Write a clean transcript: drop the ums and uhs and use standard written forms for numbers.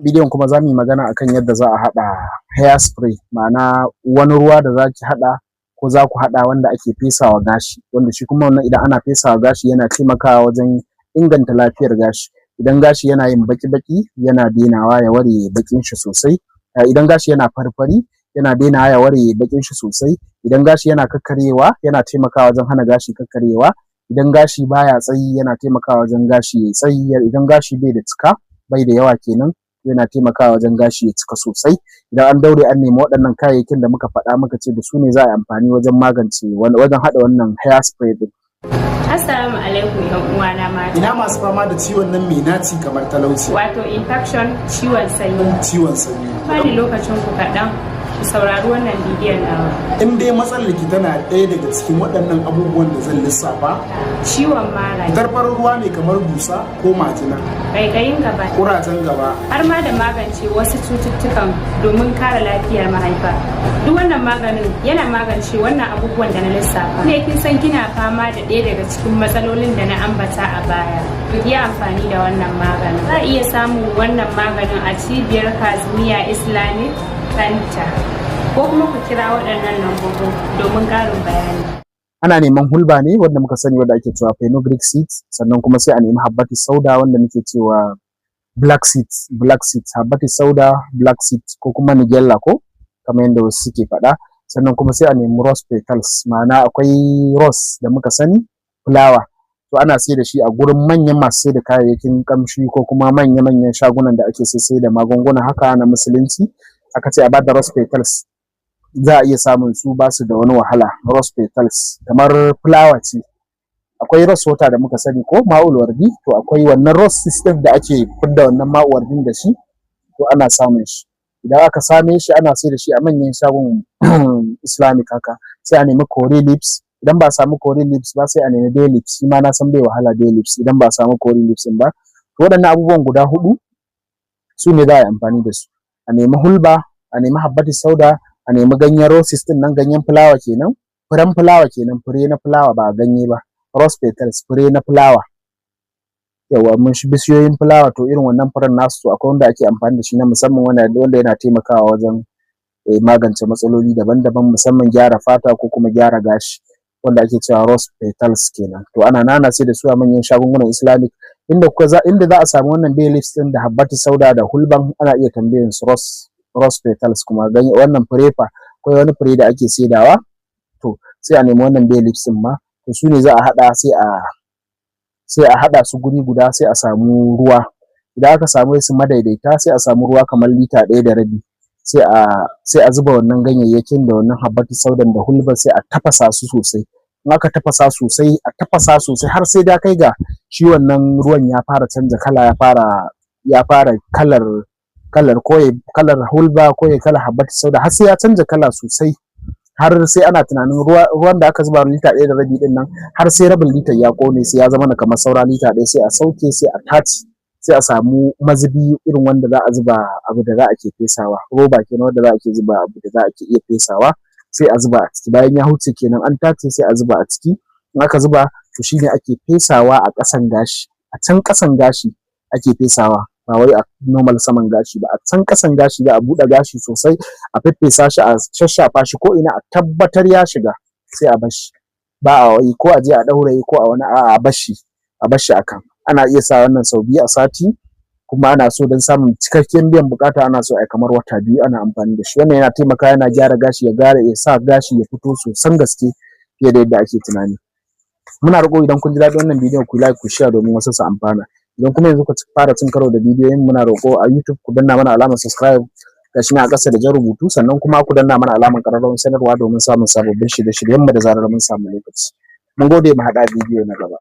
Bidiyon kuma za mu yi magana akan yadda za a haɗa hair spray, ma'ana wani ruwa da za ki haɗa ko za ku haɗa wanda ake fesawa gashi, wanda shi kuma wannan idan ana fesawa gashi yana taimakawa wajen inganta lafiyar gashi. Idan gashi yana yin baƙi-baƙi, yana dainawa ya ware baƙin shi sosai. Idan gashi yana fari-fari, yana dainawa ya ware baƙin shi sosai. Idan gashi yana kakkaryewa, yana taimakawa wajen hana gashi kakkaryewa. Idan gashi baya tsayi, yana taimakawa wajen gashi yayi tsayi. Idan gashi bai da cika, bai da yawa kenan, yana taimakawa wajen gashi ya cika sosai. Idan an daure an nemi waɗannan kayayyakin da muka faɗa, muka ce da su ne za a yi amfani wajen magance, wajen haɗa wannan hair spray ɗin. Assalamu alaikum, yan uwana mata. Ina masu fama da ciwon nan mai naci kamar talauci? Wato infection, ciwon sanyi. Ciwon sanyi. Bani lokacin ku kaɗan ku saurari wannan bidiyon nawa. In dai matsalar ki tana ɗaya daga cikin waɗannan abubuwan da zan lissafa: Ciwon mara, fitar farin ruwa mai kamar dusa ko majina, ƙaiƙayin gaba, ƙurajen gaba, har ma da magance wasu cututtukan domin kare lafiyar mahaifa. Duk wannan maganin yana magance wannan abubuwan da na lissafa. Ne kin san kina fama da ɗaya daga cikin matsalolin da na ambata a baya, ku yi amfani da wannan maganin. Za a iya samun wannan maganin a cibiyar Kazmiya Islamic Center, ko kuma ku kira waɗannan lambobin domin ƙarin bayani. Ana neman hulba ne wanda muka sani, wanda ake cewa fenugreek seeds. Sannan kuma sai a nemi habbatus sauda, wanda muke cewa black seeds, black seeds, habbatus sauda, black seeds, ko kuma nigella, ko kamar yadda wasu suke faɗa. Sannan kuma sai a nemi rose petals, ma'ana akwai rose da muka sani, fulawa. To, ana sai da shi a gurin manyan masu sai da kayayyakin kamshi ko kuma manya-manyan shagunan da ake sai da magunguna haka na Musulunci. Aka ce a bada rose petals, za a iya samun su, ba su da wani wahala. Rose petals kamar fulawa ce. Akwai rose water da muka sani, ko ma'ul wardi. To, akwai wannan rose system da ake fidda wannan ma'ul wardin da shi. To, ana samun shi. Idan aka same shi, ana sai da shi a manyan shagon Islamic haka. Sai a nemi curry leaves. Idan ba a samu curry leaves ba, sai a nemi bay leaves. Shi ma na san bai wahala, bay leaves, idan ba a samu curry leaves ɗin ba. To, waɗannan abubuwan guda huɗu su ne za a yi amfani da su: a nemi hulba, a nemi habbatus sauda, a nemi ganyen roses ɗin nan, ganyen fulawa kenan, furen fulawa kenan, fure na fulawa, ba ganye ba, rose petals, fure na fulawa. Yawwa, mun shi bishiyoyin fulawa. To, irin wannan furen nasu, to akwai wanda ake amfani da shi na musamman, wanda yana taimakawa wajen magance matsaloli daban-daban, musamman gyara fata ko kuma gyara gashi, wanda ake cewa rose petals kenan. To, ana nan ana sai da su a manyan shagungunan Islamic. Inda kuka za, inda za a samu wannan bay leaves ɗin da habbatus sauda da hulban, ana iya tambayan su rose petals. Kuma ganye wannan fure fa, akwai wani fure da ake saidawa. To, sai a nemi wannan bay leaves ɗin ma. To, su ne za a haɗa, sai a haɗa su guri guda. Sai a samu ruwa. Idan aka samu su madaidaita, sai a samu ruwa kamar lita 1.5, sai a zuba wannan ganyayyakin da wannan habbatus saudan da hulban, sai a tafasa su sosai. In aka tafasa sosai, a tafasa sosai har sai ya kai ga shi wannan ruwan ya fara canza kala, ya fara kalar ko ya kalar hulba ko ya kalar habbatus sauda, har sai ya canza kala sosai, har sai ana tunanin ruwan da aka zuba lita 1.5 ɗin nan, har sai rabin litar ya ƙone, sai ya zamana kamar saura lita 1. Sai a sauke, sai a tace, sai a samu mazubi irin wanda za a zuba abu da za a ke fesawa, roba kenan wanda za a ke zuba abu da za a ke iya fesawa, sai a zuba a ciki. Bayan ya huce kenan, an tace, sai a zuba a ciki. In aka zuba, to shine ake fesawa a ƙasan gashi. A can ƙasan gashi ake fesawa, ba wai a normal saman gashi ba. A can ƙasan gashi za a buɗe gashi sosai, a feffesa shi, a shashshafa shi ko ina, a tabbatar ya shiga. Sai a bar shi. Ba a wai ko a je a ɗauraye ko a wani, a'a, a bar shi akan. Ana iya sa wannan sau 2 a sati. Kuma ana so, don samun cikakken biyan buƙata, ana so a yi kamar wata 2 ana amfani da shi. Wannan yana taimakawa, yana gyara gashi, ya sa gashi ya fito sosan gaske fiye da yadda ake tunani. Muna roƙo, idan kun ji daɗin wannan bidiyon, ku like, ku share domin wasu su amfana. Idan kuma yanzu kuka fara cin karo da bidiyoyin, muna roƙo a YouTube ku danna mana alamar subscribe, gashi nan a ƙasa da jan rubutu. Sannan kuma ku danna mana alamar ƙararrawar sanarwa domin samun sababbin shirye-shiryenmu da zarar mun samu lokaci. Mun gode, mu haɗu a bidiyo na gaba.